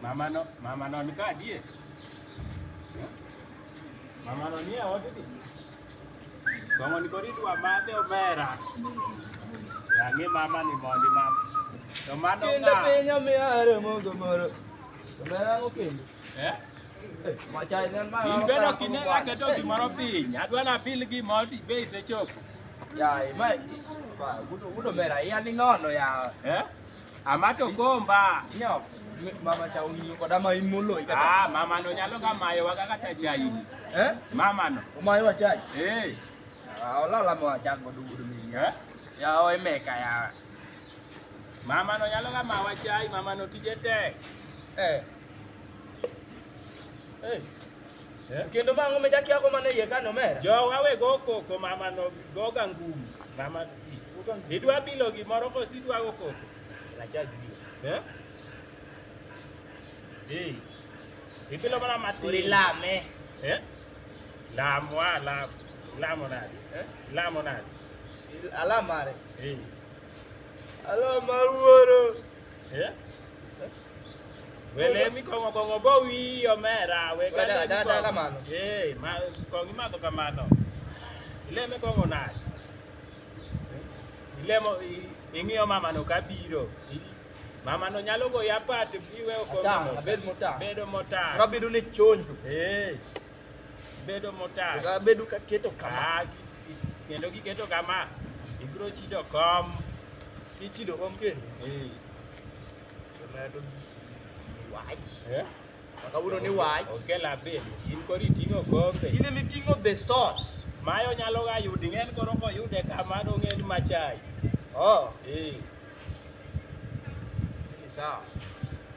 Mama no, mama no ni ka adie. Mama no nie odni. Kong'o ni koro idwa madhe omera. Yang'e mama ni mondi mama. To mano Kendo ng'a? piny omiya mogo moro. Omera ang'o kendo? Eh? Eh, machai ne ma. In bende ok ine aketo gimoro piny. Adwa nabil gimoro be isechopo. Ya, ma ba gudo gudo mera ya ni nono ya. Eh? Amato komba. Inyo mama cha ong'iyo koda ma in moloyi kata. Ah, mama no nyalo ga mayowa ga kata chai. Eh? Mama no. Omayo wa chai. Eh. Ah, ola ola mo chak godo gudo mi. Eh? Ya o emeka ya. Mama no nyalo ga mawa chai, mama no tije tek. Eh. Eh. Eh? Kendo ma ang'o michak yako mana iye kanyo omera? Jowa we go koko, mama no goga ngum. Mama idwa bilo gimoro koso idwa go koko? Lacha jiyo. Eh? Eh. Ibilo mana matin. Urilame. Eh? Lamwa, lam. Lamo nade? Eh? Lamo nade? Alamare. Eh. Alama wuoro. Eh? Wele kong'o kong'o bo wiyi omera, we We kata da- da- gi da kong'o. kamano. Eh, ma kong'o imadho kamano. Ileme kong'o nade? Ilemo ing'iyo mama no kabiro. Mama no nyalo goyi apat iweyo kong'o Atang', no. abed motang'. Bedo motang'. Rabedo ne chonjo. Eh. Bedo motang'. Rabedo kaketo kama. Ah, kendo kiketo kama, ibiro chido kom. Ichido kom kendo. Eh. Omera to wach. Eh? Kawuono ni wach. Okel abed. In koro iting'o kombe. In ema iting'o the sauce. Mayo nyalo ga yudi ng'en koro koyude kama dong' en machai. Oh, Eh. ni sawa.